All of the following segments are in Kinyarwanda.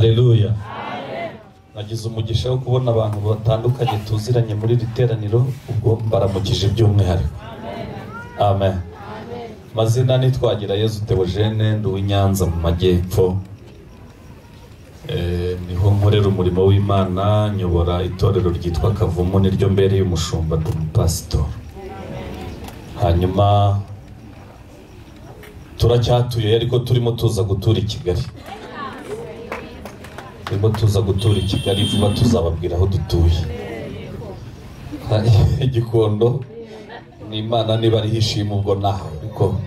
Haleluya. Nagize umugisha wo kubona abantu batandukanye tuziranye muri iri teraniro, ubwo mbaramukije by'umwihariko. Amen. Mazina ni Twagirayezu Theogene, ndi uw'Inyanza mu majyepfo. Niho nkorera umurimo w'Imana, nyobora itorero ryitwa Kavumu, niryo mbereye umushumba, ndi umupasitori. Hanyuma turacyatuye ariko turimo tuza gutura i Kigali. Turimo tuza gutura i Kigali vuba, tuzababwira aho dutuye. Igikondo ni Imana niba ariho ishima ubwo naho, ariko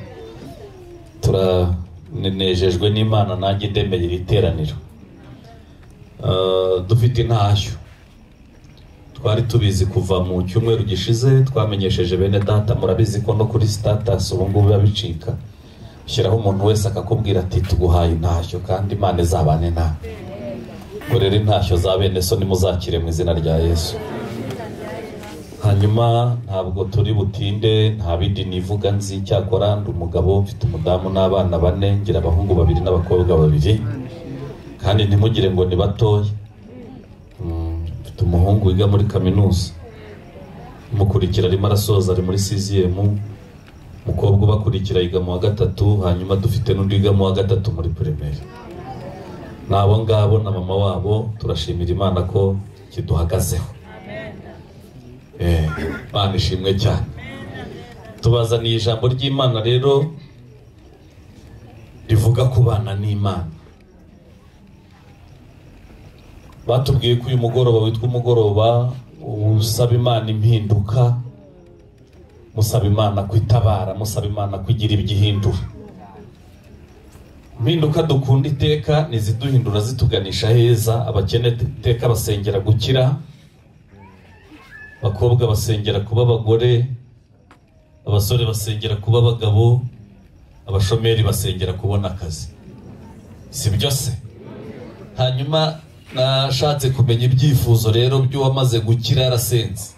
turanejejwe n'Imana, nanjye ndemeye iri teraniro. Dufite intashyo twari tubizi kuva mu cyumweru gishize, twamenyesheje bene data. Murabizi ko no kuri status ubu ngubu biba bicika, ushyiraho umuntu wese akakubwira ati tuguhaye intashyo kandi Imana izabane nawe. Ubwo rero intashyo za bene so nimuzakire mu izina rya Yesu. Hanyuma ntabwo turi butinde, nta bindi nivuga nzi, cyakora ndi umugabo mfite umudamu n'abana bane, ngira abahungu babiri n'abakobwa babiri, kandi ntimugire ngo ni batoya. Mfite umuhungu wiga muri kaminuza, umukurikira arimo arasoza, ari muri 6e, umukobwa ubakurikira yiga mu wa 3, hanyuma dufite n'undi wiga mu wa 3 muri primaire. Nabo ngabo na mama wabo, turashimira Imana ko kiduhagazeho. Imana ishimwe cyane. Tubazaniye ijambo ry'Imana rero rivuga kubana n'Imana. Batubwiye ko uyu mugoroba witwa umugoroba usaba Imana impinduka, musaba Imana kwitabara, musaba Imana kugira ibyihindura. Impinduka dukunda iteka niziduhindura zituganisha heza. Abakene iteka basengera gukira, abakobwa basengera kuba abagore, abasore basengera kuba abagabo, abashomeri basengera kubona akazi. Si byo se? Hanyuma nashatse kumenya ibyifuzo rero by'uwamaze gukira yarasenze,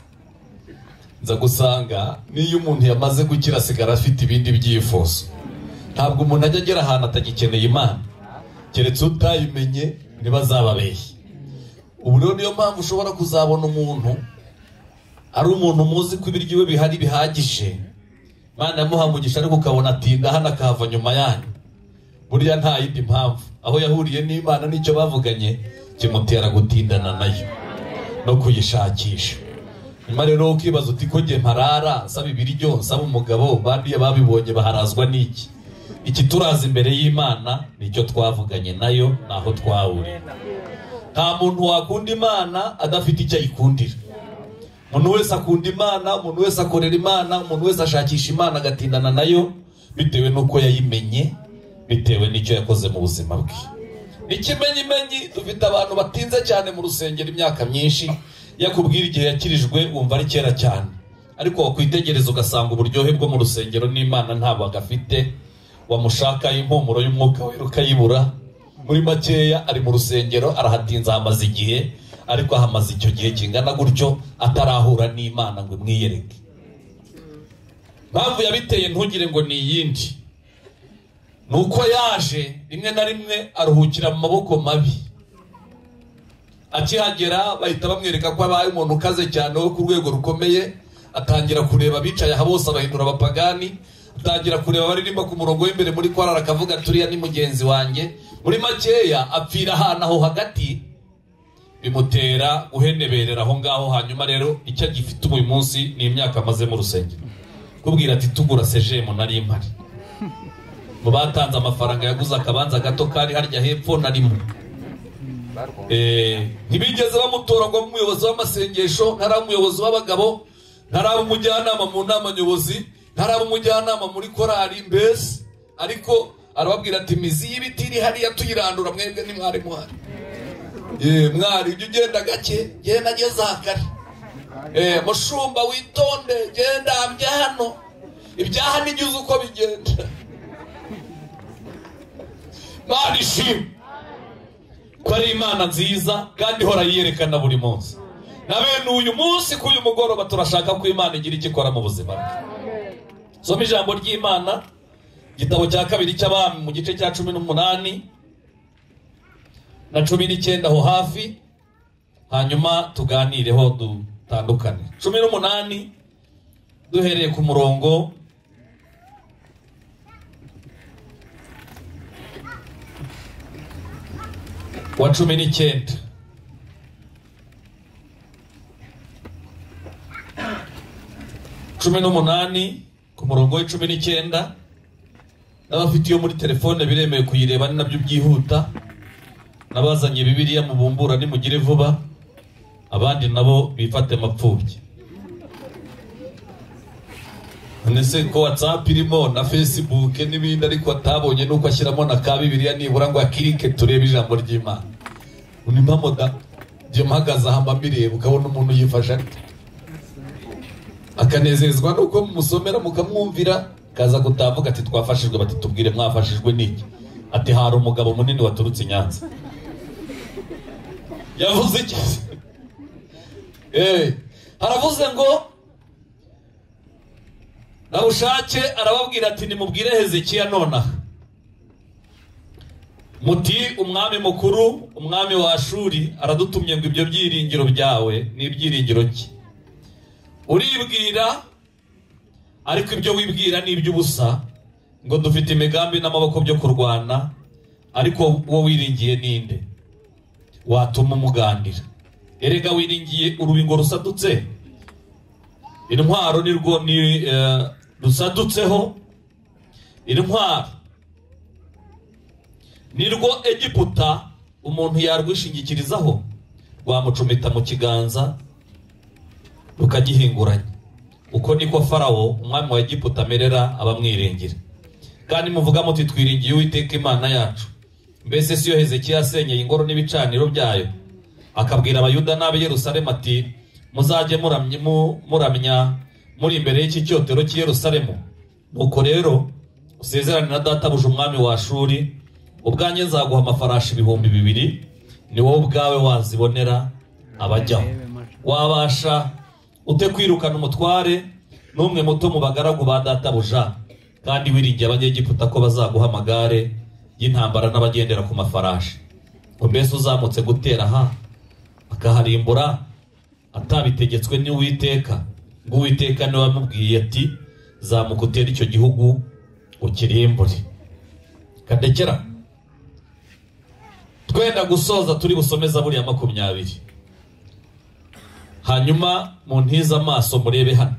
nza gusanga n'iyo umuntu yamaze gukira asigara afite ibindi byifuzo. Ntabwo umuntu ajya agera ahantu atagikeneye Imana, keretse utayimenye ntibazababeshye. Ubu rero niyo mpamvu ushobora kuzabona umuntu ari umuntu muzi ko ibiryo iwe bihari bihagije, Imana yamuha umugisha, ariko ukabona atinda hano akahava nyuma yanyu. Buriya nta yindi mpamvu, aho yahuriye n'Imana n'icyo bavuganye kimutera gutindana nayo no kuyishakisha. Nyuma rero ukibaza uti ko njye mparara nsaba ibiryo, nsaba umugabo, bandiye babibonye baharazwa n'iki? Iki turaza imbere y'Imana nicyo twavuganye nayo, naho twahuriye. Nta muntu wakunda Imana adafite icyo ayikundira. Umuntu wese akunda Imana, umuntu wese akorera Imana, umuntu wese ashakisha Imana agatindana nayo bitewe n'uko yayimenye, bitewe n'icyo yakoze mu buzima bwe. N'ikimenyimenyi dufite abantu batinze cyane mu rusengero imyaka myinshi, yakubwira igihe yakirijwe wumva ari kera cyane, ariko wakwitegereza ugasanga uburyohe bwo mu rusengero n'Imana ntabwo agafite. Wamushaka impumuro y'umwuka wera ukayibura. Muri makeya ari mu rusengero arahatinze, ahamaze igihe, ariko ahamaze icyo gihe kingana gutyo atarahura n'Imana ngo imwiyereke. Mpamvu yabiteye ntugire ngo ni iyindi, nuko yaje rimwe na rimwe aruhukira mu maboko mabi. Akihagera bahita bamwereka ko abaye umuntu ukaze cyane wo ku rwego rukomeye, atangira kureba abicaye aha bose abahindura abapagani, atangira kureba abaririmba ku murongo w'imbere muri korali akavuga turiya ni mugenzi wanjye. Muri makeya apfira ahantu aho hagati, bimutera guheneberera aho ngaho. Hanyuma rero icyo agifite uyu munsi ni imyaka amaze mu rusengero, kubwira ati tugura sejemu nari mpari, mu batanze amafaranga yaguze akabanza gato kari harya hepfo narimo. Ntibigeze bamutora ngo umuyobozi w'amasengesho, ntaraba umuyobozi w'abagabo, ntaraba umujyanama mu nama nyobozi, ntaraba umujyanama muri korali mbese, ariko arababwira ati imizi y'ibiti iri hariya tuyirandura, mwebwe ni mwari muhari. Mwari ujya ugenda gake, genda ageze aha kare. Mushumba witonde, genda mbya hano, ibyaha n'igize uko bigenda. Imana ishimwe ko ari Imana nziza kandi ihora yiyerekana buri munsi. Na bene uyu munsi ku uyu mugoroba turashaka ko Imana igira icyo ikora mu buzima bwe. Soma ijambo ry'Imana, igitabo cya kabiri cy'Abami mu gice cya 18, na 19 aho hafi, hanyuma tuganireho dutandukane. 18 duhereye ku murongo wa 19. 18 ku murongo wa 19. N'abafite iyo muri telefone biremewe kuyireba, ni nabyo byihuta. Nabazanye Bibiliya mubumbura nimugire vuba, abandi nabo bifate mapfubye. Nese ko WhatsApp irimo na Facebook n'ibindi, ariko atabonye nuko ashyiramo na ka Bibiliya nibura ngo akirike turebe ijambo ry'Imana. Unimpamo da je mpagaze aha mbireba, ukabona umuntu yifasha akanezezwa nuko mumusomera mukamwumvira, kaza kutavuga ati twafashijwe, bati tubwire mwafashijwe niki? Ati hari umugabo munini waturutse Nyanza yavuze iki? Haravuze ngo Rabushake arababwira ati nimubwire Hezekiya nonaha muti umwami mukuru, umwami wa Ashuri aradutumye ngo ibyo byiringiro byawe ni ibyiringiro ki? Uribwira, ariko ibyo wibwira ni iby'ubusa, ngo dufite imigambi n'amaboko byo kurwana, ariko uwo wiringiye ninde watuma umugandira? Erega wiringiye urubingo rusadutse, intwaro nirwo ni rusadutseho, intwaro nirwo Egiputa umuntu yarwishingikirizaho, rwamucumita mu kiganza rukagihinguranya. Uko niko Farawo umwami wa Egiputa amerera abamwiringira. Kandi muvuga muti twiringiye Uwiteka Imana yacu. Mbese siyo Hezekiya yasenyeye ingoro n'ibicaniro byayo, akabwira Abayuda n'ab'i Yerusalemu ati muzajye muramya muri imbere y'iki cyotero cy'i Yerusalemu. Nuko rero usezerane na databuja umwami wa Ashuri, ubwanjye nzaguha amafarashi 2000, ni wowe ubwawe wazibonera abajyaho. Wabasha ute kwirukana umutware n'umwe muto mu bagaragu ba databuja, kandi wiringiye Abanyegiputa ko bazaguha amagare y'intambara n'abagendera ku mafarashi? Ngo mbese uzamutse gutera aha akaharimbura atabitegetswe n'Uwiteka? Ngo Uwiteka niwe wamubwiye ati zamuka utere icyo gihugu ukirimbure. Kadekera twenda gusoza, turi busome Zaburi ya 20. Hanyuma muntize amaso murebe hano,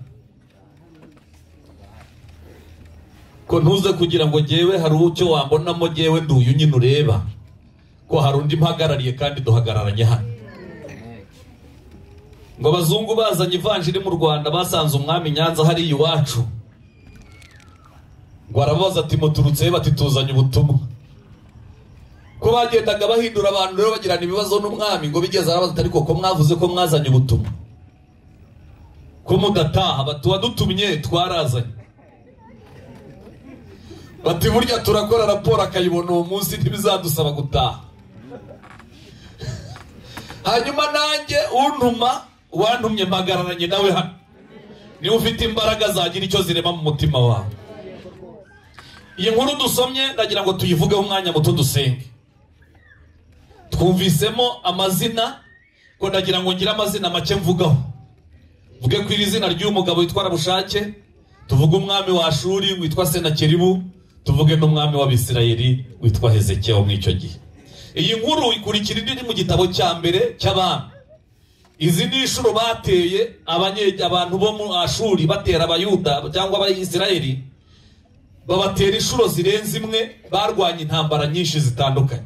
ko ntuze kugira ngo jyewe hari ucyo wambonamo, jyewe nduyu nyine ureba ko hari undi mpagarariye kandi duhagararanye hano. Ngo abazungu bazanye ivanjiri mu Rwanda basanze umwami Nyanza hari iwacu, ngo arabaza ati muturutse? Bati tuzanye ubutumwa. Ko bagendaga bahindura abantu rero bagirana ibibazo n'umwami, ngo bigeze arabaza ati ariko ko mwavuze ko mwazanye ubutumwa, ko mudataha? Bati wadutumye twarazanye. Bati burya turakora raporo akayibona uwo munsi, ntibizadusaba gutaha. Hanyuma nanjye untuma wantumye mpagararanye nawe hano, niba ufite imbaraga zagira icyo zirema mu mutima wawe. Iyi nkuru dusomye ndagira ngo tuyivugeho umwanya muto dusenge. Twumvisemo amazina, ko ndagira ngo ngire amazina make mvugaho. Mvuge ku iri zina ry'uyu mugabo witwa Rabushake, tuvuge umwami wa Ashuri witwa Senakeribu, tuvuge n'umwami w'Abisirayeli witwa Hezekiya wo muri icyo gihe. Iyi nkuru ikurikira indi mu gitabo cya mbere cy'abami. Izi ni inshuro bateye abantu bo mu Ashuri batera Abayuda cyangwa Abayisirayeli, babatera inshuro zirenze imwe, barwanya intambara nyinshi zitandukanye.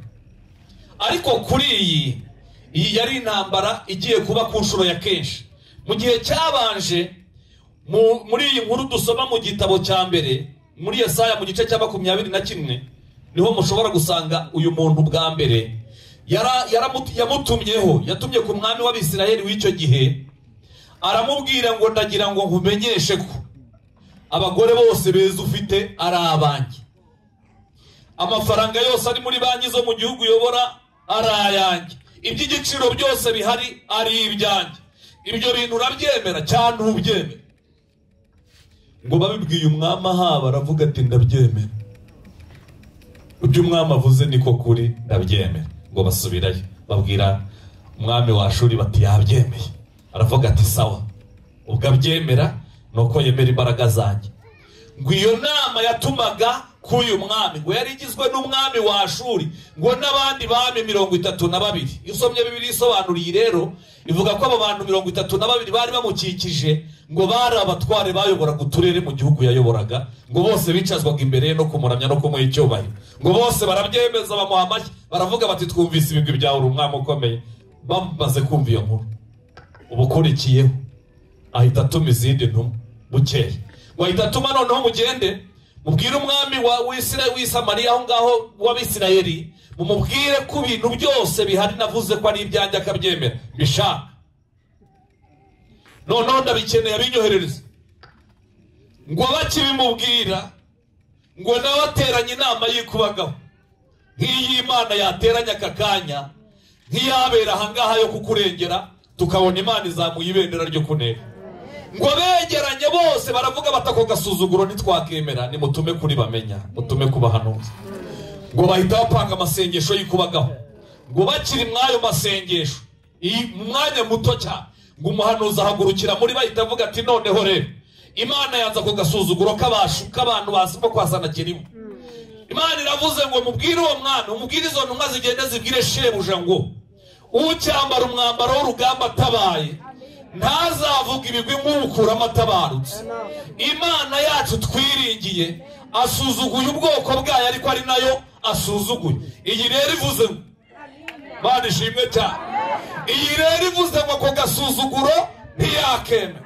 Ariko kuri iyi yari intambara igiye kuba ku nshuro ya kenshi. Mu gihe cyabanje muri iyi nkuru dusoma mu gitabo cya mbere muri Yesaya mu gice cya 21, niho mushobora gusanga uyu muntu bwa mbere yamutumyeho, yatumye ku mwami w'Abisirayeli w'icyo gihe, aramubwira ngo ndagira ngo nkumenyeshe ko abagore bose beza ufite ari abanjye, amafaranga yose ari muri banki zo mu gihugu uyobora ari ayanjye, iby'igiciro byose bihari ari ibyanjye. Ibyo bintu urabyemera cyangwa ntubyemera? Ngo babibwiye umwami Ahaba, aravuga ati ndabyemera, ibyo umwami avuze niko kuri, ndabyemera. Ngo basubirayo babwira umwami wa Ashuri bati yabyemeye. Aravuga ati sawa, ubwo abyemera nuko yemera imbaraga zanjye. Ngo iyo nama yatumaga k'uyu mwami ngo yari igizwe n'umwami wa Ashuri ngo n'abandi bami 32. Iyo usomye Bibiliya isobanuriye rero ivuga ko abo bantu 32 bari bamukikije, ngo bari abatware bayoboraga uturere mu gihugu yayoboraga, ngo bose bicazwaga imbere ye no kumuramya no kumuha icyubahiro. Ngo bose barabyemeza bamuha amashyi, baravuga bati twumvise ibigwi byawe, uri umwami ukomeye. Bamaze kumva iyo nkuru, ubukurikiyeho ahita atuma izindi ntumwa bukeye. Ngo ahita atuma noneho mugende mubwire umwami w'i Samariya aho ngaho w'Abisirayeli, mumubwire ko ibintu byose bihari navuze ko ari ibyanjye akabyemera mbishaka, noneho ndabikeneye abinyoherereze. Ngo bakibimubwira ngo nawe ateranye inama y'ikubagaho nk'iyi Imana yateranye aka kanya, nk'iyabera aha ngaha yo kukurengera, tukabona Imana izamuye ibendera ryo kuneka. Ngo begeranye bose baravuga batako gasuzuguro ntitwakemera, nimutume kuri bamenya, mutume kubahanuza. Ngo bahita bapanga amasengesho y'ikubagaho. Ngo bakiri mwayo masengesho mu mwanya muto cyane, ngo umuhanuzi ahagurukira muri bahita avuga ati noneho rero Imana yanza ku gasuzuguro k'abantu basimo kwa Sanakeribu. Imana iravuze ngo mubwire uwo mwana, umubwire izo ntumwa zigende zibwire shebuja ngo ucyambara umwambaro w'urugamba atabaye ntazavuga ibigwi nk'ukuramo atabarutse. Imana yacu twiringiye asuzuguye ubwoko bwayo, ariko ari nayo asuzuguye. Iyi rero ivuze ngo Imana ishimwe cyane. Iyi rero ivuze ngo ako gasuzuguro ntiyakemera.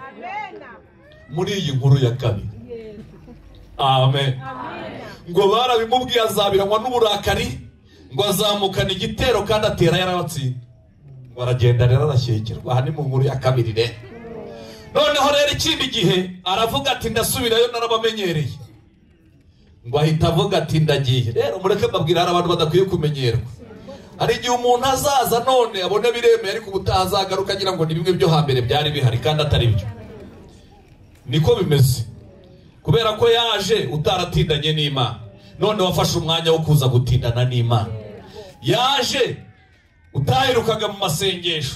Muri iyi nkuru ya kabiri, amen, ngo barabimubwiye azabiranywa n'uburakari, ngo azamukana igitero kandi atera yarabatsinda. Ngo aragenda rero arashyikirwa. Aha ni mu nkuru ya kabiri rero. Noneho rero ikindi gihe aravuga ati ndasubirayo narabamenyereye. Ngo ahita avuga ati ndagiye. Rero mureke mbabwira, hari abantu badakwiye kumenyerwa. Hari igihe umuntu azaza none abona biremeye, ariko ubutaha azagaruka agira ngo ni bimwe byo hambere byari bihari kandi atari byo. Niko bimeze. Kubera ko yaje utaratindanye n'Imana, none wafashe umwanya wo kuza gutindana n'Imana. Yaje utaherukaga mu masengesho.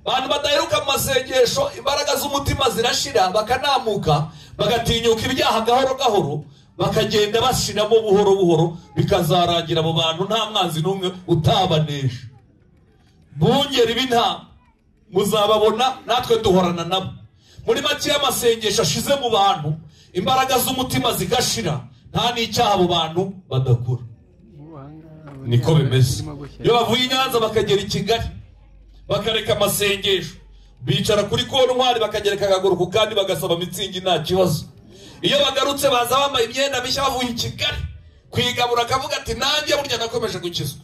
Abantu badaheruka mu masengesho imbaraga z'umutima zirashira, bakanamuka, bagatinyuka ibyaha gahoro gahoro, bakagenda bashiramo buhoro buhoro, bikazarangira abo bantu nta mwanzi n'umwe utabanesha. Bungeri b'intama muzababona, natwe duhorana nabo. Muri make y'amasengesho ashize mu bantu, imbaraga z'umutima zigashira, nta n'icyaha abo bantu badakora. Niko bimeze. Iyo bavuye i Nyanza bakagera i Kigali bakareka amasengesho, bicara kuri kontwari bakagereka akaguru ku kandi bagasaba mitsingi nta kibazo. Iyo bagarutse baza bambaye imyenda mishya bavuye i Kigali kwigabura, akavuga ati nanjye burya nakomeje gukizwa.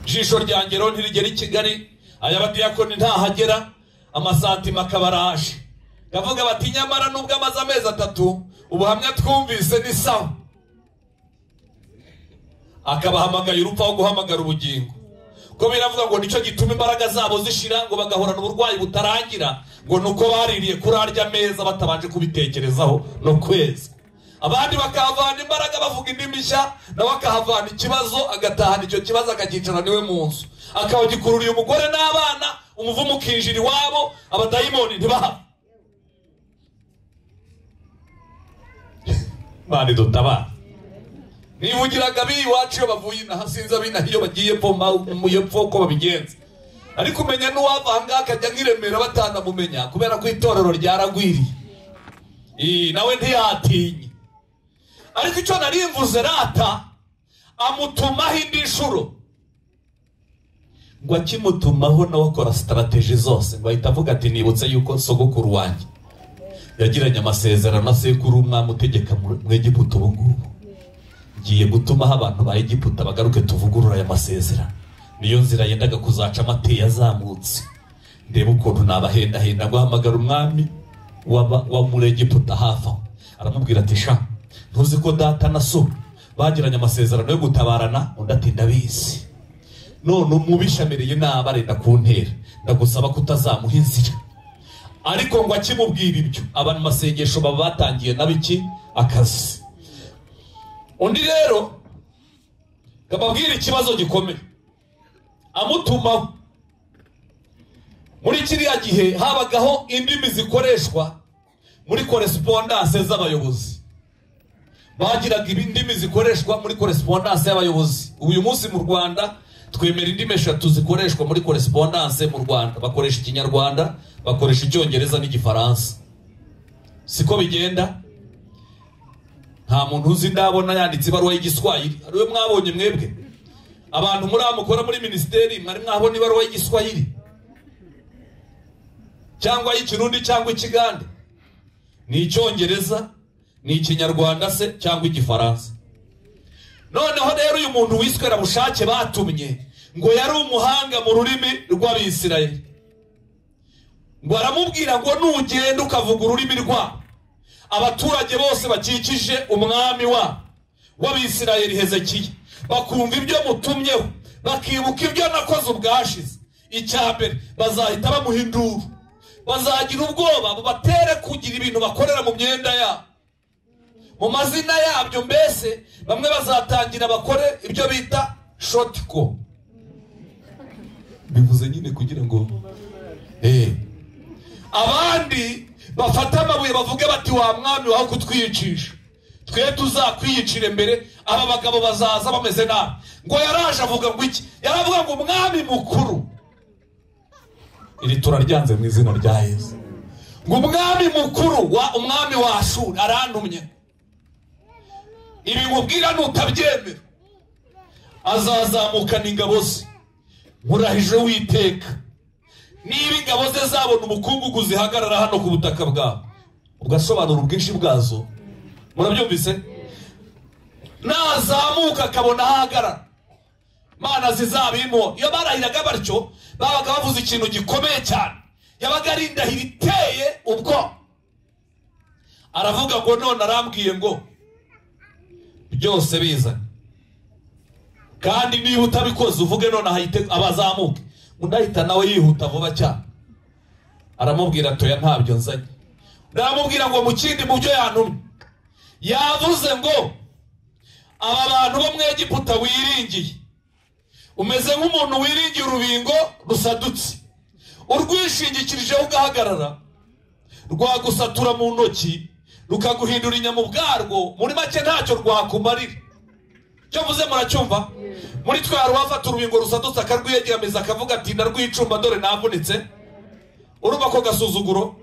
Jisho ryanjye rero ntirigera i Kigali, aya badiyakoni ntahagera, amasantima akabaraje. Kavuga bati nyamara nubwo amaze amezi 3 ubuhamya twumvise ni sawa. Akabahamagaye urupfu aho guhamagara ubugingo. Ko biravuga ngo nicyo gituma imbaraga zabo zishira, ngo bagahorana uburwayi butarangira, ngo nuko baririye kurarya meza batabanje kubitekerezaho no kwezi. Abandi bakahavana imbaraga bavuga indimi nshya, nawe akahavana ikibazo, agatahana icyo kibazo akakicara niwe mu nzu, akagikururiye umugore n'abana, umuvumo ukinjira iwabo, abadayimoni ntibahava. Imana idutabara. Nivugiraga ab'iwacu iyo bavuye inaha, sinzi ab'inaha iyo bagiye mu yepfo ko babigenza, ariko umenya n'uwava aha ngaha akajya nk'i Remera batanamumenya, kubera ko itorero ryaragwiriye, nawe ntiyatinye. Ariko icyo nari mvuze, rata amutumaho indi nshuro. Ngo akimutumaho nawe akora strategy zose, ngo ahita avuga ati nibutse yuko sogokuru wanjye yagiranye amasezerano na sekuru umwami utegeka mu Egiputa, ubu ngubu ngiye gutumaho abantu ba Egiputa bagaruke tuvugurura aya masezerano. Niyo nzira yendaga kuzaca amateye azamutse, ndebe ukuntu nabahendahenda. Ngo ahamagara umwami wa muri Egiputa hafi aho, aramubwira ati sha ntuzi ko data na so bagiranye amasezerano yo gutabarana? Undi ati ndabizi. None umubishamireye nabi arenda kuntera, ndagusaba kutazamuha inzira. Ariko ngo akimubwira ibyo, abantu masengesho baba batangiye nabiki akazi. Undi rero Kababwira ikibazo gikomeye amutumaho. Muri kiriya gihe habagaho indimi zikoreshwa muri correspondance z'abayobozi. Bagiraga indimi zikoreshwa muri correspondance y'abayobozi. Uyu munsi mu Rwanda twemera indimi eshatu zikoreshwa muri correspondance mu Rwanda. Bakoresha Ikinyarwanda, bakoresha Icyongereza n'Igifaransa. Siko bigenda? Nta muntu uzi ndabona yanditse ibaruwa y'Igiswahili. Ariwe mwabonye mwebwe? Abantu muri amukora muri ministeri mwari mwabona ibaruwa y'Igiswahili cyangwa y'Ikirundi cyangwa Ikigande? Ni Icyongereza, ni Ikinyarwanda se cyangwa Igifaransa. Noneho rero uyu muntu wiswe Rabushake batumye ngo yari umuhanga mu rurimi rw'Abisirayeli. Ngo aramubwira ngo nugenda ukavuga ururimi rwabo, abaturage bose bakikije umwami w'Abisirayeli Hezekiya bakumva ibyo mutumyeho, bakibuka ibyo nakoze ubwashize, icyambere bazahita bamuhindura, bazagira ubwoba bubatere kugira ibintu bakorera mu myenda yabo, mu mazina yabyo. Mbese bamwe bazatangira bakore ibyo bita shotiko, bivuze nyine kugira ngo abandi bafata amabuye bavuge bati wa mwami waho kutwiyicisha, twe tuzakwiyicira mbere, aba bagabo bazaza bameze nabi. Ngo yaraje avuga ngo iki? Yaravuga ngo umwami mukuru, iri turaryanze mu izina rya Yesu, ngo umwami mukuru wa umwami wa Ashuri arantumye, ibi nkubwira nutabyemera azazamukana ingabo ze, nkurahije Uwiteka, niba ingabo ze zabona umukungugu zihagarara hano ku butaka bwawe, ugasobanura ubwinshi bwazo. Murabyumvise? Nazamuka akabona ahagarara, Mana zizabimo. Iyo barahiraga batyo babaga bavuze ikintu gikomeye cyane, yabaga ari indahiro iteye ubwo. Aravuga ngo none arambwiye ngo byose bizane, kandi niba utabikoze uvuge none ahite abazamuke. Undi ahita nawe yihuta vuba cyane, aramubwira atoya ntabyo nzanye. Aramubwira ngo mu kindi mu byo yantumye yavuze ngo aba bantu bo mu Egiputa wiringiye, umeze nk'umuntu wiringiye urubingo rusadutse, urwishingikirijeho ugahagarara, rwagusatura mu ntoki rukaguhindura inyama ubwarwo, muri make ntacyo rwakumarira. Icyo mvuze muracyumva? Muri twe hari uwafata urubingo rusadutse akarwiyegeramiza akavuga ati ndarwicumba dore navunitse. Urumva ko gasuzuguro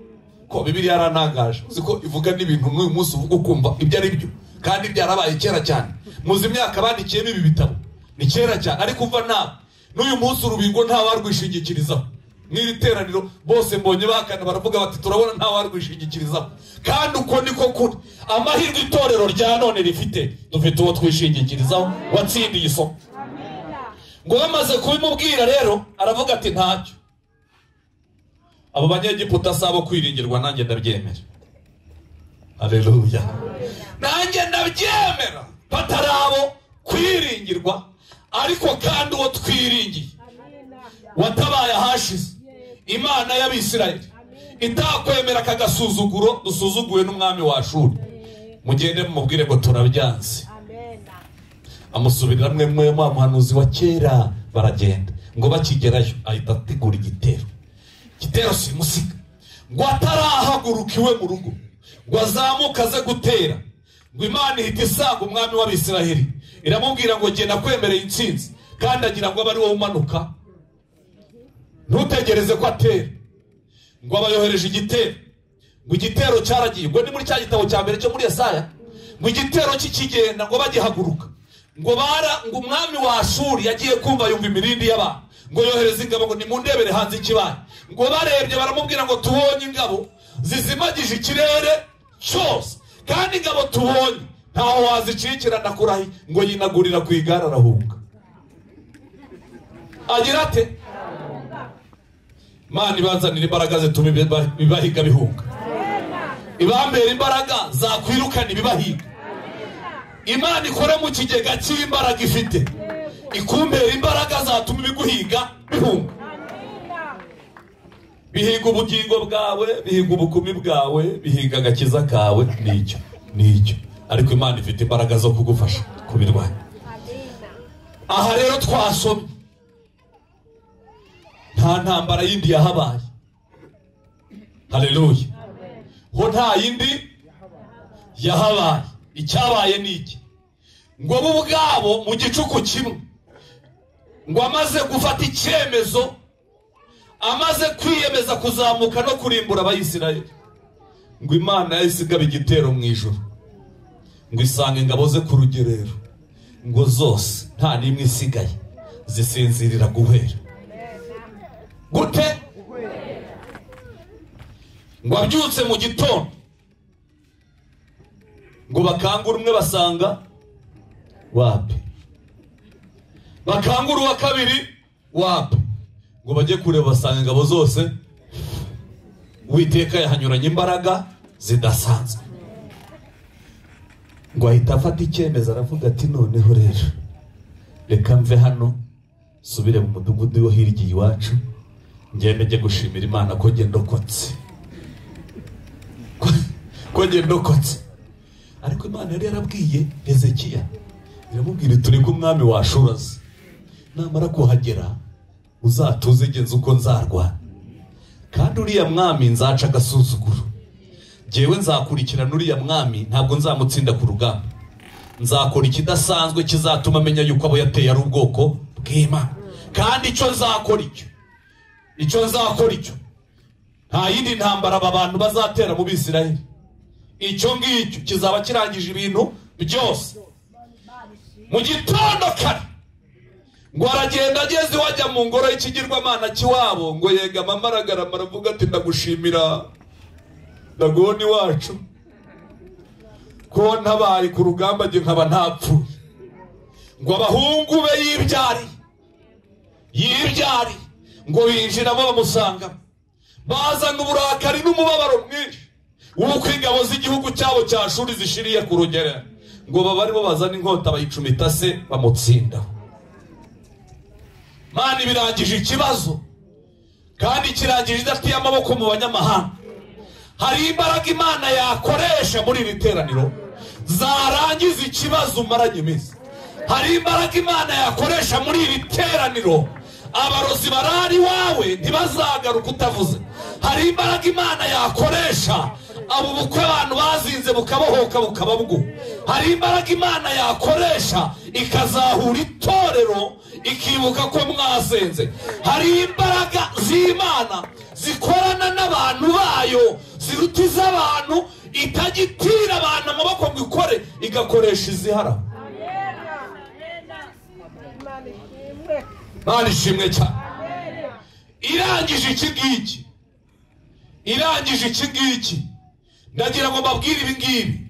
ko Bibiliya yarantangaje. Uzi ko ivuga n'ibintu n'uyu munsi uvuga ukumva ibyo ari byo, kandi byarabaye kera cyane. Muzi imyaka bandikiyemo ibi bitabo ni kera cyane, ariko umva ntabwo n'uyu munsi urubingo nta warwishingikirizaho. N'iri teraniro bose mbonye bakana baravuga bati turabona nta warwishingikirizaho, kandi uko niko kuri. Amahirwe itorero rya none rifite, dufite uwo twishingikirizaho watsindiye isoko. Ngo bamaze kubimubwira rero aravuga ati ntacyo, abo banyegiputa sabo kwiringirwa, nanjye ndabyemera. Haleluya, nanjye ndabyemera batarabo kwiringirwa, ariko kandi uwo twiringiye watabaye ahashize, Imana y'Abisirayeli itakwemera akagasuzuguro dusuzuguwe n'umwami wa Ashuri, mugende mumubwire ngo turabyanze. Amusubirira mwe mwe wa muhanuzi wa kera, baragenda. Ngo bakigerayo ahita ategura igitero, igitero simusiga. Ngo atarahaguruka iwe mu rugo ngo azamuke aze gutera, ngo Imana ihita isanga umwami w'Abisirayeli iramubwira ngo genda kwemereye intsinzi, kandi agira ngo abe ari wowe umanuka, ntutegereze ko atera. Ngo abayohereje igitero, ngo igitero cyaragiye. Ngo ni muri cya gitabo cya mbere cyo muri Yesaya, ngo igitero kikigenda ngo bagihaguruka, ngo bara ngo umwami wa Ashuri yagiye kumva yumva imirindi y'abantu, ngo yohereza ingabo ngo nimundebere hanze ikibaya. Ngo barebye baramubwira ngo tubonye ingabo zizimagije ikirere cyose, kandi ingabo tubonye ntaho wazicikira ndakurahi. Ngo yinagurira ku igare arahunga. Agira ate? Mana ibanzanira imbaraga zituma ibibahiga bihunga, ibambera imbaraga zakwirukana ibibahiga. Imana ikora mu kigega cy'imbaraga ifite, ikumbera imbaraga zatuma ibiguhiga bihunga. Bihiga ubugingo bwawe, bihiga ubukumi bwawe, bihiga agakiza kawe, nicyo nicyo. Ariko Imana ifite imbaraga zo kugufasha kubirwanya. Aha rero twasomye nta ntambara yindi yahabaye. Haleluya. Ho nta yindi yahabaye. Icyabaye ni iki? Ngo bo ubwabo mu gicuku kimwe, ngo amaze gufata icyemezo, amaze kwiyemeza kuzamuka no kurimbura Abayisiraheli, ngo Imana yahise igaba igitero mu ijuru, ngo isanga ingabo ze ku rugerero, ngo zose nta n'imwe isigaye, zisinzirira guhera. Gute? Ngo abyutse mu gitondo, ngo bakangura umwe basanga wapi, bakangura uwa kabiri wapi, ngo bajye kureba basanga ingabo zose. Uwiteka yahanyuranye imbaraga zidasanzwe. Ngo ahita afata icyemezo, aravuga ati noneho rero reka mve hano subire mu mudugudu wo hirya iwacu, ngende njye gushimira Imana ko njye ndokotse, ko njye ndokotse. Ariko Imana yari yarabwiye Hezekiya, iramubwira turi ko umwami wa Ashuru azi, namara kuhagera uzatuze genza uko nzarwana, kandi uriya mwami nzaca agasuzuguro, jyewe nzakurikirana uriya mwami, ntabwo nzamutsinda ku rugamba, nzakora ikidasanzwe kizatuma amenya yuko abo yateye ari ubwoko bw'Imana. Kandi icyo nzakora icyo nzakora icyo, nta yindi ntambara aba bantu bazatera mu Bisirayeli, icyo ngicyo kizaba kirangije ibintu byose. Mu gitondo kare ngo aragenda ageze iwajya mu ngoro y'ikigirwamana cy'iwabo, ngo yegama amaragarama aravuga ati ndagushimira Dagoni wacu ko ntabaye ku rugamba nge nkaba ntapfuye. Ngo abahungu be yibyari ngo binjiramo bamusanga, bazana uburakari n'umubabaro mwinshi w'uko ingabo z'igihugu cyabo cya Ashuri zishiriye ku rugero, ngo baba aribo bazana inkota bayicumita se bamutsinda. Mana ibirangije ikibazo, kandi kirangije idafitiye amaboko mu banyamahanga. Hari imbaraga Imana yakoresha muri iri teraniro zarangiza ikibazo umaranye iminsi. Hari imbaraga Imana yakoresha muri iri teraniro abarozi barari wawe ntibazagaruka utavuze. Hari imbaraga Imana yakoresha abo bukwe abantu bazinze bukabohoka bukaba bwo. Hari imbaraga Imana yakoresha ikazahura itorero ikibuka ko mwasenze. Hari imbaraga z'Imana zikorana n'abantu bayo ziruta iz'abantu, itagitira abantu amaboko ngo ikore, igakoresha izihara. Imana ishimwe cyane. Irangije iki ngiki, irangije iki ngiki, ndagira ngo mbabwire ibi ngibi,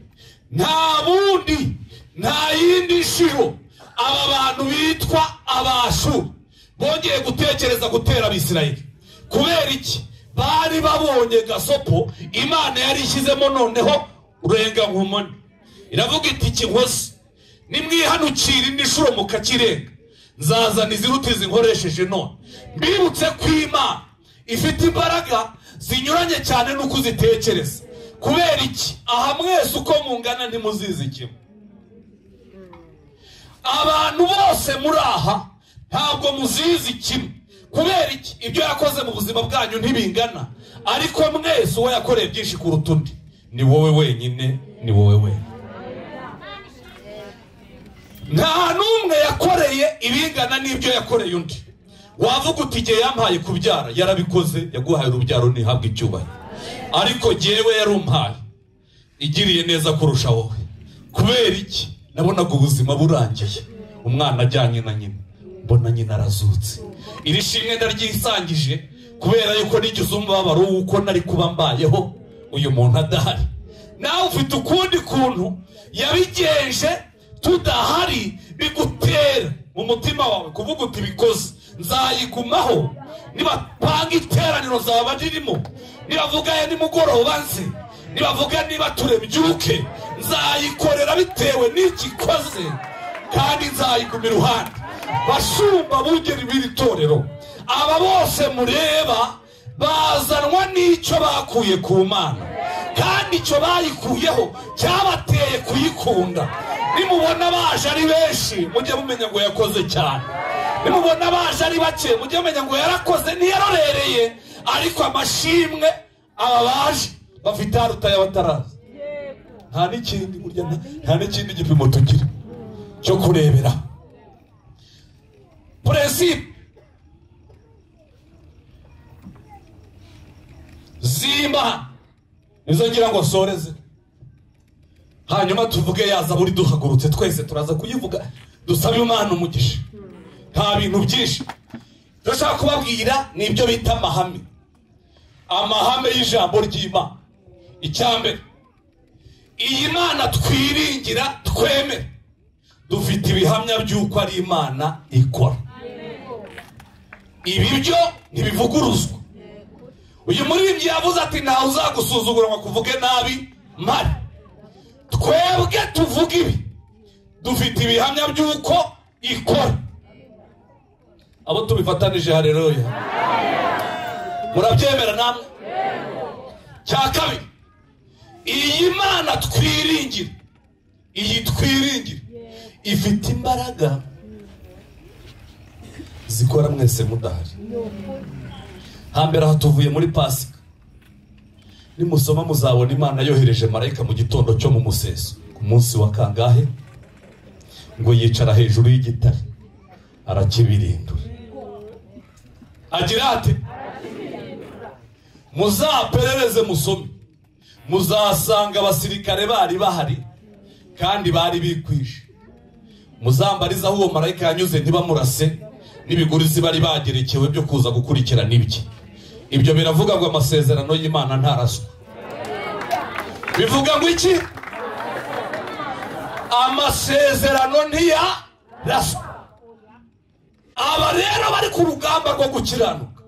nta bundi, nta yindi nshuro aba bantu bitwa Abashuru bongeye gutekereza gutera Abisirayeli. Kubera iki? Bari babonye gasopo Imana yari ishyizemo noneho urenga nkomane. Iravuga iti kinkoze nimwihanukira indi nshuro mukakirenga, nzazana iziruta izi nkoresheje none. Mbibutse ko Imana ifite imbaraga zinyuranye cyane n'uko uzitekereza. Kubera iki? Aha mwese uko mungana ntimuzizi kimwe. Abantu bose muri aha ntabwo muzizi kimwe. Kubera iki? Ibyo yakoze mu buzima bwanyu ntibingana, ariko mwese uwo yakoreye byinshi kuruta undi ni wowe wenyine, ni wowe wenyine. Nta n'umwe yakoreye ibingana n'ibyo yakoreye undi. Wavuga uti igihe yampaye kubyara yarabikoze, yaguhaye urubyaro ntihabwe icyubahiro, ariko jyewe yarumpaye igiriye neza kurusha wowe. Kubera iki? Nabonaga ubuzima burangiye, umwana ajyanye na nyina, mbona nyina arazutse. Iri shimwe ndaryisangije kubera yuko nigeze umubabaro w'uko nari kuba mbayeho uyu muntu adahari. Nawe ufite ukundi kuntu yabigenje tudahari, bigutera mu mutima wawe kuvuga uti bikoze nzayigumaho, nibapanga iteraniro nzaba ndirimo, nibavuga ya nimugoroba nze, nibavuga niba turebyuke, nzayikorera bitewe n'ikikoze, kandi nzayiguma iruhande. Bashumba bungeri b'iri torero, aba bose mureba bazanwa n'icyo bakuye ku Mana, kandi icyo bayikuyeho cyabateye kuyikunda. Nimubona baje ari benshi mujye mumenya ngo yakoze cyane. Nimubona baje ari bake mujye mumenya ngo yarakoze ntiyarorereye. Ariko amashimwe aba baje bafite aruta y'abataraza. Nta n'ikindi burya, nta n'ikindi gipimo tugira cyo kurebera. Principe zimba nizo ngira ngo soreze, hanyuma tuvuge yaza buri duhagurutse twese turaza kuyivuga dusabe Imana umugisha. Nta bintu byinshi ndashaka kubabwira, nibyo bita amahame, amahame y'ijambo ry'Imana. Icyambere, iyi Mana twiringira twemere, dufite ibihamya by'uko ari Imana ikora. Ibi byo ntibivuguruzwa. Uyu muririmbyi yavuze ati ntawe uzagusuzugura ngo akuvuge nabi mari. Twebwe tuvuga ibi dufite ibihamya by'uko ikora. Abo tubifatanije, haleluya. Murabyemera namwe? Cya kabiri, iyi Mana twiringira, iyi twiringira ifite imbaraga zikora mwese mudahari. Hambere aho tuvuye muri Pasika, nimusoma muzabona Imana yohereje marayika mu gitondo cyo mu museso ku munsi wa kangahe, ngo yicara hejuru y'igitare arakibirindura. Agira ati muzaperereze musome, muzasanga abasirikare bari bahari kandi bari bikwije. Muzambariza aho uwo marayika yanyuze ntibamurase, n'ibigurizi bari bagerekewe byo kuza gukurikirana ibye. Ibyo biravuga ngo amasezerano y'Imana ntaraswa. Bivuga ngo iki? Amasezerano ntiyaraswa. Aba rero bari ku rugamba rwo gukiranuka.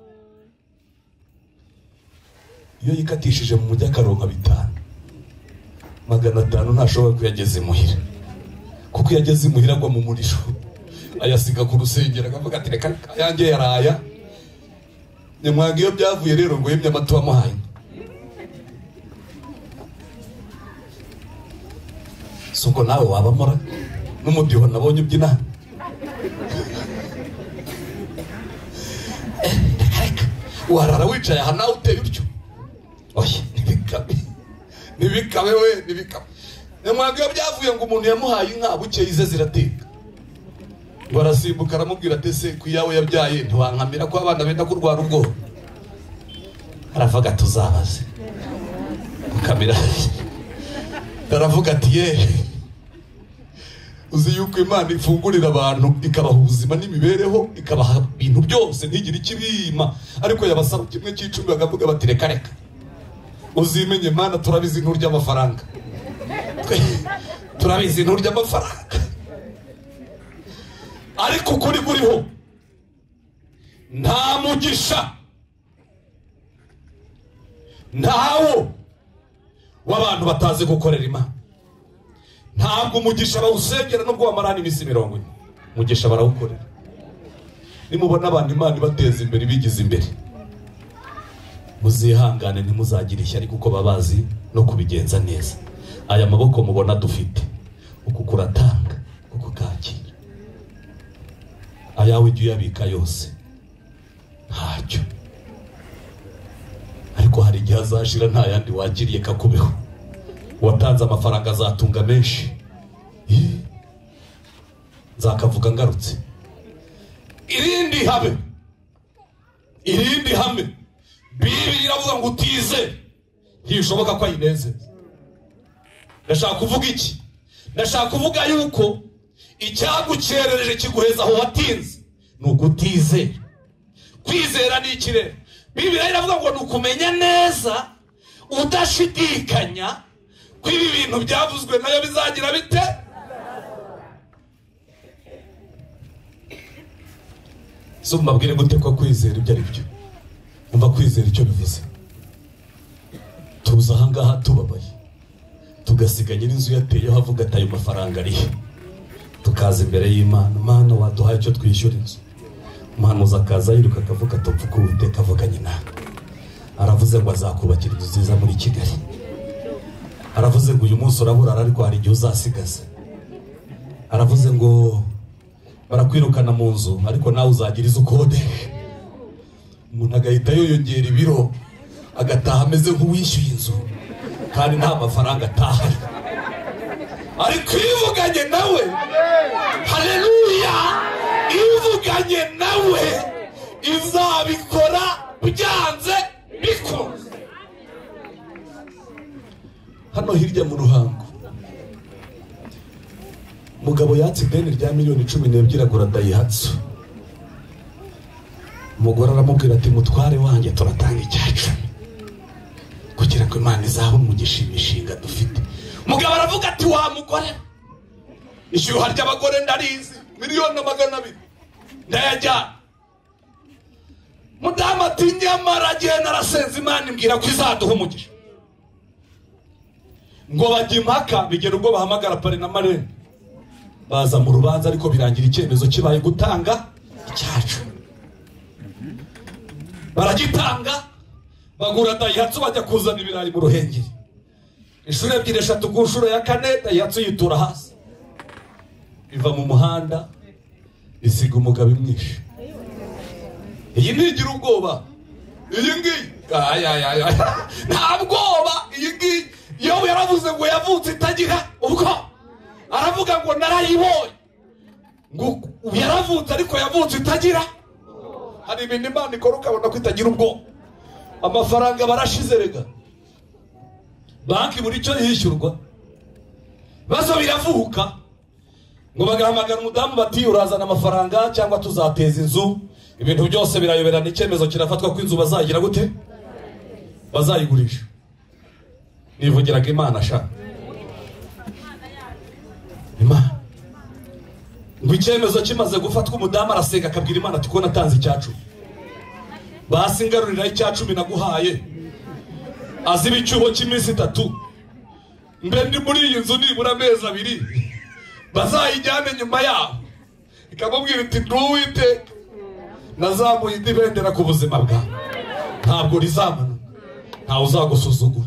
Iyo yikatishije mu mujyi akaronka 500, 500 ntashobora kuyageza imuhira, kuko iyo ageze imuhira agwa mu muriro, ayasiga ku rusengero akavuga ati reka ayanjye yaraya. Nyamwanga iyo byavuye rero ngo yemye amatu amuhaye. Suko nawe wabamora n'umudiho nabonye ubyina. Reka warara wicaye aha nawe uteye utyo. Oya, ntibikabe, ntibikabe we, ntibikabe. Nyamwanga iyo byavuye ngo umuntu yamuhaye inka bukeye ize zirateka, ngo arasimbuka aramubwira ati se ku yawe yabyaye ntiwankamira ko abana benda kurwara ubwoba. Aravuga tuzabaze gukamira. Aravuga ati ye, uzi yuko Imana ifungurira abantu ikabaha ubuzima n'imibereho, ikabaha ibintu byose ntigire ikibima, ariko yabasaba kimwe cy'icumi bakavuga bati reka reka. Uzimenye Imana turabizi nturya amafaranga, turabizi nturya amafaranga, ariko ukuri kuriho nta mugisha ntawo w'abantu batazi gukorera Imana. Ntabwo umugisha bawusengera nubwo wamarana iminsi 40, umugisha barawukorera. Nimubona abantu Imana ibateza imbere bigize imbere, muzihangane ntimuzagire ishyari kuko babazi no kubigenza neza. Aya maboko mubona dufite, uku kuratanga uku kakira, ayawe ujye uyabika yose ntacyo, ariko hari igihe azashira nta yandi wagiriye kakubeho. Watanze amafaranga azatunga menshi, nzakavuga ngarutse. Irindi hame, irindi hame, Bibiri iravuga ngo utize ntishoboka ko ayinezeza. Ndashaka kuvuga iki? Ndashaka kuvuga yuko icyagukerereje kiguheza aho watinze ni ukutizera. Kwizera ni iki rero? Bibiri iravuga ngo ni ukumenya neza udashidikanya ko ibi bintu byavuzwe nayo bizagira bite. So mbabwire gute ko kwizera ibyo ari byo? Umva kwizera icyo bivuze. Tuza aha ngaha tubabaye, tugasiga nyir'inzu yateyeho avuga ati ayo mafaranga arihe, tukaza imbere y'Imana, Mana waduhaye icyo twishyura inzu. Umuhanuzi akaza yiruka akavuga ati upfa Uwiteka avuganye nawe, aravuze ngo azakubakira inzu nziza muri Kigali, aravuze ngo uyu munsi uraburara ariko hari igihe uzasigaza. Aravuze ngo barakwirukana mu nzu ariko nawe uzagira izo ukodesha. Umuntu agahita yoyongera ibiro agataha ameze nk'uwishyuye inzu kandi nta mafaranga atahanye. Ariko ivuganye nawe, haleluya, ivuganye nawe izabikora byanze bikunze. Hano hirya mu Ruhango mugabo yatse ideni rya miliyoni 12 agura Daihatsu. Umugore aramubwira ati mutware wanjye turatanga icyacu kugira ngo Imana izabe umugisha imishinga dufite. Mugabo aravuga ati wa mugore, ishyuha ry'abagore ndarizi, 200,000,000 ndayajyana. Mudamu ati nyamara agenda arasenza Imana imbwira ko izaduha umugisha. Ngo bajya impaka bigera ubwo bahamagara pare na marene baza mu rubanza, ariko birangira icyemezo kibaye gutanga icyacu. Baragitanga bagura Daihatsu bajya kuzana ibirayi mu Ruhengeri. Inshuro 2 3 ku nshuro ya 4 Daihatsu yitura hasi iva mu muhanda isiga umugabo imwishe. Iyi ntigira ubwoba, iyi ngiyi nta bwoba. Iyi ngiyi yo yaravuze ngo yavutse itagira ubwo, aravuga ngo narayibonye, ngo yaravutse ariko yavutse itagira. Hari ibintu Imana ikora ukabona ko itagira ubwoba. Amafaranga barashize rega, banki buri cyo yishyurwa, bazo biravuka. Ngo bagahamagara umudamu bati urazana amafaranga cyangwa tuzateza inzu. Ibintu byose birayoberana, icyemezo kirafatwa ko inzu bazagira gute, bazayigurisha. Nivugiraga Imana sha Imana. Ngo icyemezo kimaze gufatwa umudamu arasenga akabwira Imana ati ko natanze icyacu, basi ngarurira icyacu naguhaye, aziba icyuho cy'iminsi 3 mbe ndi muri iyi nzu nibura amezi 2 bazayijyane nyuma yaho. Ikamubwira iti nduwiteka nazamuye indi bendera ku buzima bwawe, ntabwo rizamanuka, ntawe uzagusuzugura.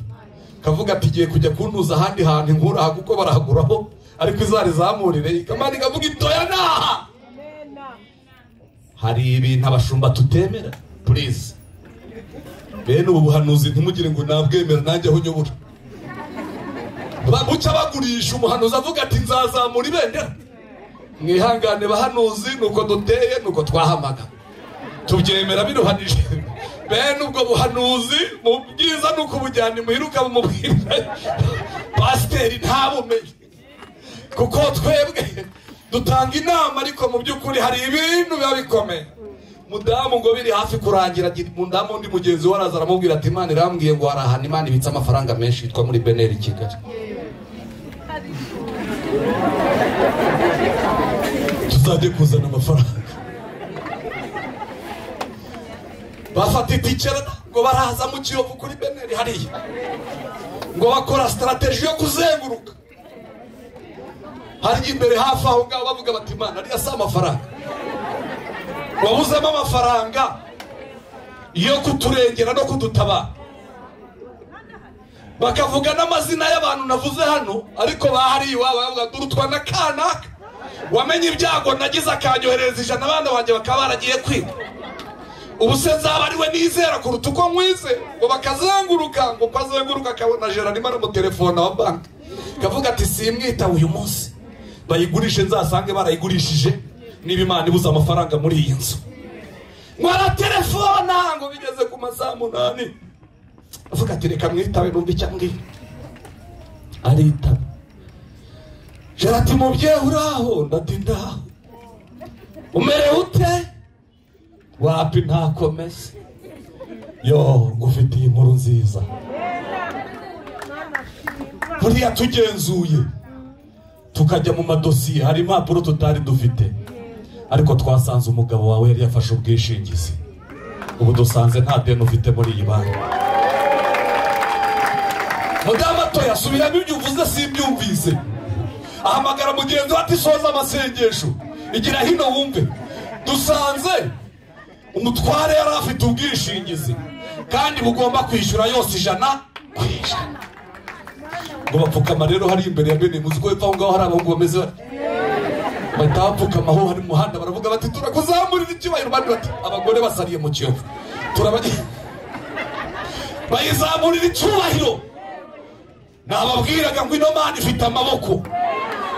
Kavuga ati igiye kujya kuntuza ahandi hantu inkura kuko barahaguraho, ariko izarizamurire. Ikamana ikavuga itoya naha. Hari ibintu abashumba tutemera, please. Bene ubu buhanuzi ntimugire ngo nabwemera nanjye aho nyobora. Baguca bagurisha umuhanuzi avuga ati nzazamura ibendera. Mwihangane bahanuzi, nuko duteye nuko twahamaga tubyemera biruhanije. Bene ubwo buhanuzi mu byiza nuko bujyana imuhiruka bumubwira pasiteri ntabumenye, kuko twebwe dutanga inama ariko mu by'ukuri hari ibintu biba bikomeye. Mudamu ngo biri hafi kurangira, mudamu undi mugenzi we araza aramubwira ati Imana irambwiye ngo hari ahantu Imana ibitse amafaranga menshi yitwa muri Beneri Kigali, tuzajye kuzana amafaranga. Bafata itike ngo baraza mu Kiyovu kuri Beneri hariya, ngo bakora strategy yo kuzenguruka hari imbere hafi aho ngaho, bavuga bati Imana ariya si amafaranga, wabuzemo amafaranga yo kuturengera no kudutabara. Bakavuga n'amazina y'abantu navuze hano ariko bahari iwabo, bavuga durutwa na kanaka wamenye ibyago nagize akanyoherereza 100 abana banjye bakaba baragiye kwiga, ubu se nzaba ari we nizera kuruta uko nkwize. Ngo bakazenguruka, ngo ko azenguruka akabona Gerard arimo aramutelefona wa banki, kavuga ati simwita uyu munsi bayigurishe nzasange barayigurishije niba Imana ibuze amafaranga muri iyi nzu. Ngo aratelefona ngo bigeze ku masaha 8 avuga ati reka mwitabe numve icyo ambwira. Aritaba. Gerard ati mubyeyi uraho? Ndati ndaho. Umerewe ute? Wapi ntakomeze. Yo ngufitiye inkuru nziza. Buriya tugenzuye tukajya mu madosiye hari impapuro tutari dufite, ariko twasanze umugabo wawe yari yafashe ubwishingizi, ubu dusanze nta deni ufite muri iyi banki. Mudamu atoya subiramo ibyo uvuze simbyumvise. Ahamagara mugenzi we ati soza amasengesho igira hino wumve. Dusanze umutware yari afite ubwishingizi kandi bugomba kwishyura yose 100%. Ngo bapfukama rero hari imbere ya bene muzi ko epfa aho ngaho hari abahungu bameze bati. Bahita bapfukama aho hari muhanda, baravuga bati turakuzamurira icyubahiro. Abandi bati abagore basariye mu Kiyovu, bayizamurira icyubahiro. Nababwiraga ngo ino Mana ifite amaboko,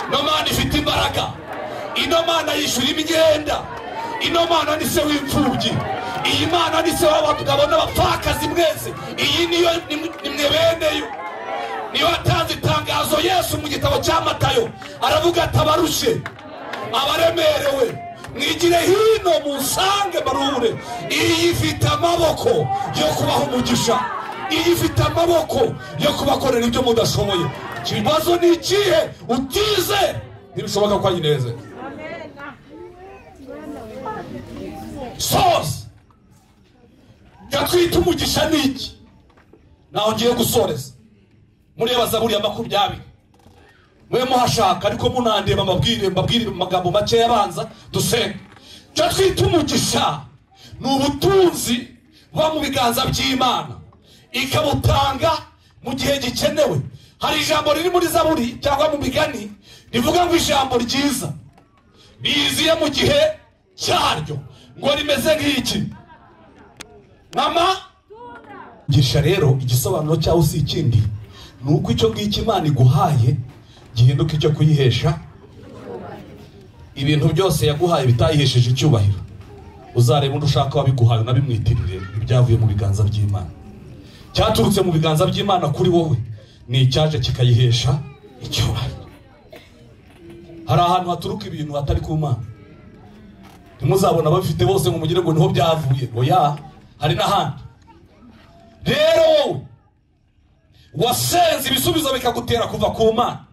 ino Mana ifite imbaraga, ino Mana yishyura imyenda, ino Mana ni se w'imfubyi, iyi Mana ni se w'abagabo n'abapfakazi mwese, iyi niyo nimwe beneyo. Niyo yatanze itangazo Yesu mu gitabo cya Matayo, aravuga ati abarushye, abaremerewe, mwigire hino musange baruhure. Iyi ifite amaboko yo kubaha umugisha, iyi ifite amaboko yo kubakorera ibyo mudashoboye. Ikibazo ni ikihe? Utize ntibishoboka ko ayineze. Soza yatwita umugisha ni iki? Naho ngiye gusoreza mureba Zaburi ya 20. Mwe muhashaka ariko munandeba mbabwire amagambo make yabanza dusenga. Cyo twita umugisha ni ubutunzi buba mu biganza by'Imana, ikabutanga mu gihe gikenewe. Hari ijambo riri muri Zaburi cyangwa mu migani rivuga ngo ijambo ryiza riziye mu gihe cyaryo, ngo rimeze nk'iki mama gisha. Rero igisobanuro cyawo si ikindi, ni uko icyo ngicyo Imana iguhaye gihinduka icyo kuyihesha. Ibintu byose yaguhaye bitayihesheje icyubahiro, uzareba undi ushaka wabiguhaye unabimwitirire, ibyavuye mu biganza by'Imana. Cyaturutse mu biganza by'Imana kuri wowe ni icyaje kikayihesha icyubahiro. Hari ahantu haturuka ibintu hatari ku Mana, ntimuzabona ababifite bose ngo mugire ngo niho byavuye. Oya, hari n'ahandi. Rero wowe wasenze ibisubizo bikagutera kuva ku Mana,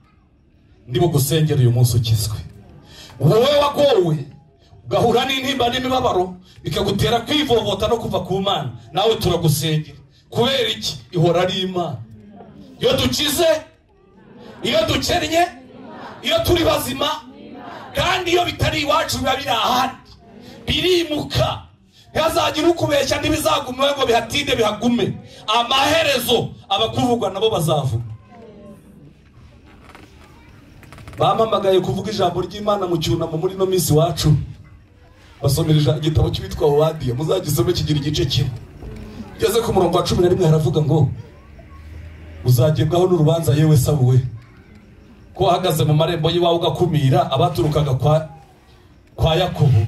ndimo gusengera uyu munsi ukizwe. Wowe wagowe ugahura n'intimba n'imibabaro bikagutera kwivovota no kuva ku Mana, nawe turagusengera. Kubera iki? Ihora ari Imana. Iyo dukize, iyo dukennye, iyo turi bazima, kandi iyo bitari iwacu biba biri ahandi, birimuka. Ntihazagira ukubeshya, ntibizagume ngo bihatinde bihagume. Amaherezo abakuvugwa nabo bazavuga. Bampamagaye kuvuga ijambo ry'Imana mu cyunamo muri no minsi wacu, basomera igitabo cyitwa Obadiya, muzagisome kigira igice kimwe. Ugeze ku murongo wa 11 haravuga ngo uzagebwaho n'urubanza yewe Sabuwe, ko wahagaze mu marembo y'iwawe ugakumira abaturukaga kwa Yakobo,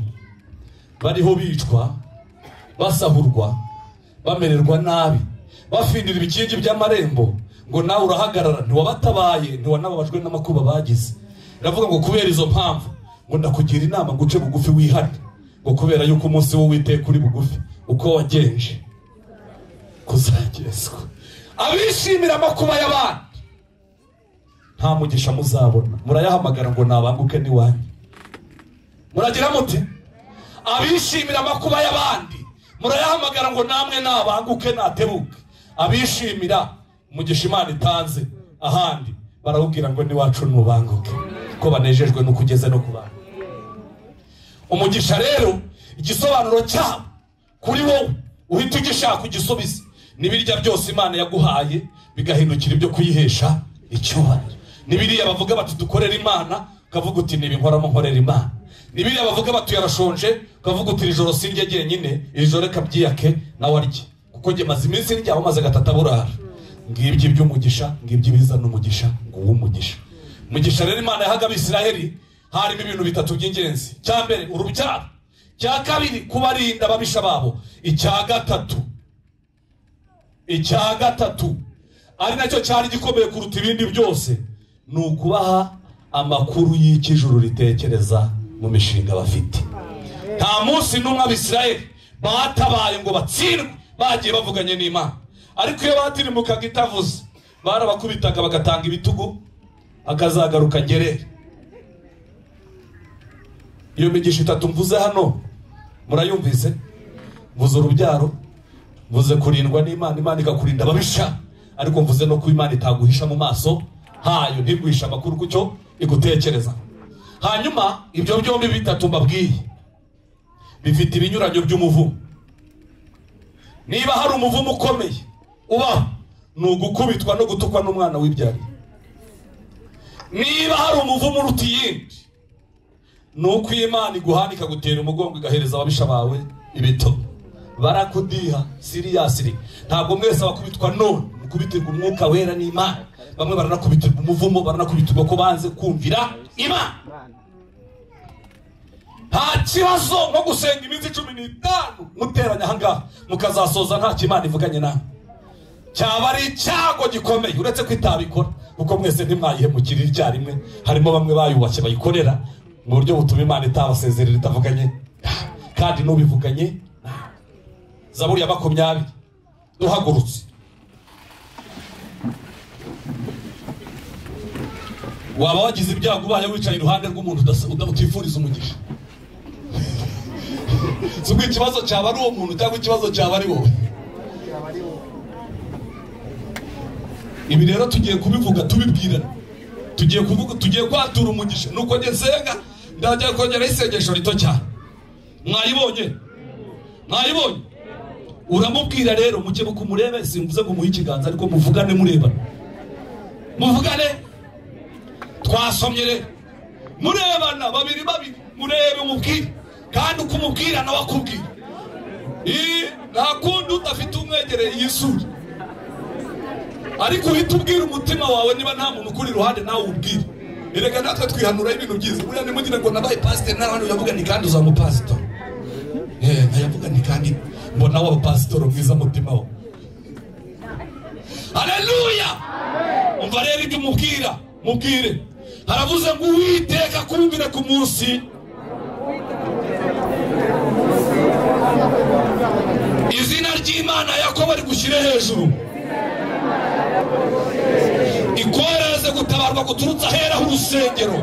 bariho bicwa, basahurwa, bamererwa nabi, bafindira ibikingi by'amarembo, ngo nawe urahagarara, ntiwabatabaye, ntiwanababajwe n'amakuba bagize. Ndavuga ngo kubera izo mpamvu ngo ndakugira inama ngo uce bugufi wihane, ngo kubera yuko umunsi w'Uwiteka uri bugufi, uko wagenje kuzagezwa. Abishimira amakuba y'abandi nta mugisha muzabona, murayahamagara ngo nabanguke n'iwanyu. Muragira muti abishimira amakuba y'abandi murayahamagara ngo namwe nabanguke natebuke. Abishimira umugisha Imana itanze ahandi barawubwira ngo niwacu nubanguke, ko banejejwe no kugeza no kubana. Umugisha rero igisobanuro cyawo kuri wowe uhita ugishaka ugisubize, nibirya byose Imana yaguhaye bigahindukira ibyo kuyihesha icyubahiro. Nibiriya bavuga bati dukorera Imana, ukavuga uti nibi nkoramo nkorera Imana. Nibiriya bavuga bati yarashonje, ukavuga uti ijoro sinjye jyenyine, ijoro reka byiyake nawe arye, kuko jye maze iminsi ndya maze gatatu aburara. Ngibyo iby'umugisha, ngibyo ibizana umugisha, nguwo umugisha. Umugisha rero Imana yahaga Abisiraheli harimo ibintu bitatu by'ingenzi. Cya mbere urubyaro, cya kabiri kubarinda ababisha babo, icya gatatu ari nacyo cyari gikomeye kuruta ibindi byose, ni ukubaha amakuru y'ikijuru ritekereza mu mishinga bafite. Nta munsi n'umwe Abisiraheli batabaye ngo batsindwe, bagiye bavuganye n'Imana. Ariko iyo batirimukaga itavuze, barabakubitaga bagatanga ibitugu, akazagaruka ngerere. Iyo migisha itatu mvuze hano murayumvise? Mvuze urubyaro, mvuze kurindwa n'Imana, Imana ikakurinda ababisha, ariko mvuze no kuba Imana itaguhisha mu maso hayo, ntiguhisha amakuru kucyo igutekereza. Hanyuma ibyo byombi bitatu mbabwiye bifite ibinyuranyo by'umuvumo. Niba hari umuvumo ukomeye ubaho, ni ugukubitwa no gutukwa n'umwana w'ibyariye. Niba hari umuvumo uruta iyindi, Nuko Imana iguhana ikagutera umugongo igahereza ababisha bawe ibito. Barakudiha seriously. Ntabwo mwese abakubitwa none mukubitirwa umwuka wera n'Imana. Bamwe baranakubitirwa umuvumo, baranakubitirwa ko banze kumvira Imana. Nta kibazo nko gusenga iminsi 15 muteranya ahangaha mukazasoza nta Imana ivuganye nawe. Cyaba ari icyago gikomeye uretse ko itabikora, kuko mwese ntimwayihemukira icyarimwe. Harimo bamwe bayubashye bayikorera mu buryo butuma Imana itabasezerera itavuganye, kandi n'ubivuganye. Zaburi ya 20 duhagurutse. Waba wagize ibyago ubaye wicaye iruhande rw'umuntu utifuriza umugisha. Subwo ikibazo cyaba ari uwo muntu cyangwa ikibazo cyaba ari wowe. Ibi rero tugiye kubivuga tubibwirana. Tugiye kuvuga, tugiye kwatura umugisha. Nuko njye nsenga ndajya kongera isengesho rito cyane. Mwayibonye? Mwayibonye? Uramubwira rero mukebuka umurebe, simvuze ngo umuhe ikiganza ariko muvugane murebana. Muvugane. Twasomye rero. Murebana babiri babiri, murebe umubwire. Kandi ukumubwira nawe akubwira. Nta kundi udafite umwegereye yisura. Ariko uhita ubwira umutima wawe niba nta muntu ukuri iruhande nawe ubwire. Erega natwe twihanura ibintu byiza. Buriya nimugire ngo nabaye pastor n'abandi uyavuga ni kandi uzamu pastor. Nkayavuga ni kandi mbona wa pastor mwiza mutima wawe. Haleluya! Umva rero ibyo umubwira, mubwire. Haravuze ngo Uwiteka kumvire ku munsi. Izina ry'Imana Yakobo rigushyire hejuru. Ikwereze gutabarwa guturutse ahera h'urusengero.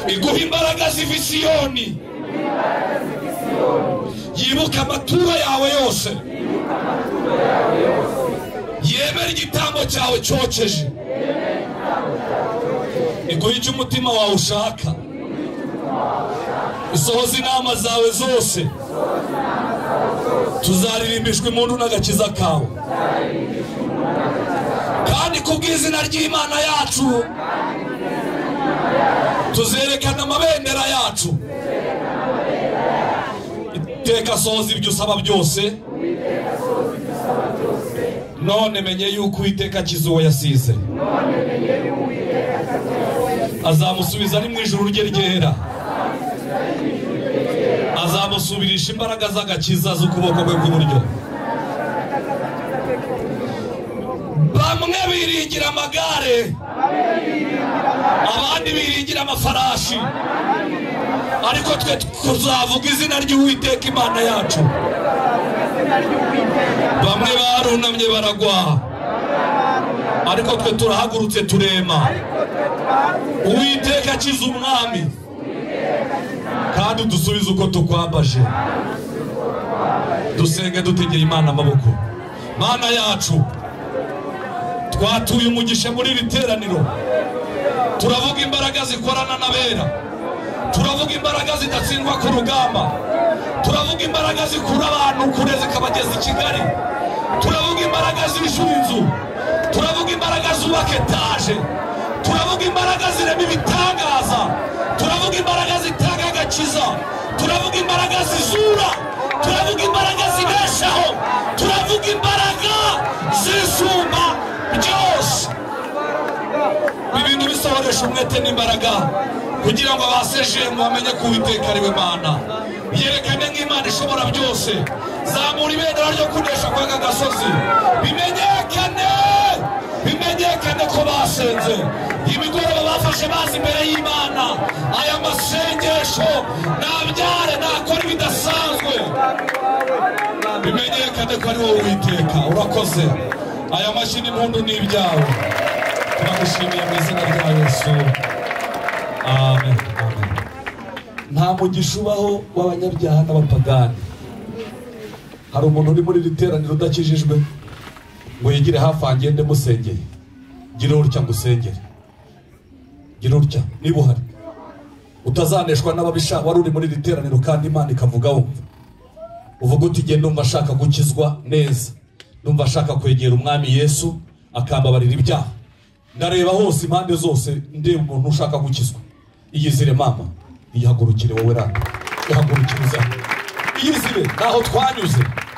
Iguha imbaraga ziva i Siyoni. Yibuka amaturo yawe yose. Yemera igitambo cyawe cyokeje. Iguha icyo umutima wawe ushaka. Isohoza inama zawe zose. Tuzaririmbishwa impundu n'agakiza kawe. Kandi kubw'izina ry'Imana yacu tuzerekana amabendera yacu. Iteka sohoza ibyo usaba byose. None menye yuko Uwiteka akiza uwo yasize. Azamusubiza ari mu ijuru rye ryera. Azamusubirisha imbaraga z'agakiza z'ukuboko kwe kw'iburyo. Bamwe biringira amagare, abandi biringira amafarashi, ariko twe tuzavuga izina ry'Uwiteka Imana yacu. Bamwe barunamye baragwa, ariko twe turahagurutse turema. Uwiteka akiza umwami, kandi dusubize uko tukwambaje. Dusenge dutegeye Imana amaboko. Mana yacu, twatuye umugisha muri iri teraniro. Turavuga imbaraga zikorana n'abera. Turavuga imbaraga zidatsindwa ku rugamba. Turavuga imbaraga zikura abantu kure zikabageza i Kigali. Turavuga imbaraga zishyura inzu. Turavuga imbaraga zubaka etaje. Turavuga imbaraga zirema ibitangaza. Turavuga imbaraga zitanga agakiza. Turavuga imbaraga zizura. Turavuga imbaraga zibeshaho. Turavuga imbaraga zisumba byose. Ibintu bisohoresha umwete n'imbaraga kugira ngo abasejemu bamenye ko Uwiteka ari we Mana. Yerekane nk'Imana ishobora byose. Zamura ibendera ryo kunesha kw'aka gasozi. Bimenyekane, bimenyekane ko basenze. Imigoroba bafashe bazi imbere y'Imana. Aya masengesho nabyare nakora ibidasanzwe. Bimenyekane ko ari wowe Uwiteka. Urakoze. Aya mashyi n'impundu ni ibyawe. Turagushimiye mu izina rya Yesu. Amen. Amen. Nta mugisha ubaho w'abanyabyaha n'abapagani. Hari umuntu uri muri iri teraniro udakijijwe ngo yigire hafi angende musengere. Gira utya ngo usengere. Gira utya niba uhari. Utazaneshwa n'ababisha wari uri muri iri teraniro kandi Imana ikavuga wumva. Uvuga uti genda ndumva ashaka gukizwa neza. Ndumva ashaka kwegera Umwami Yesu akambabarira ibyaha. Ndareba hose, impande zose, ndeba umuntu ushaka gukizwa. Iyizire mama, iyihagurukire wowe rata, ihagurukire uza, iyizire. Naho twanyuze.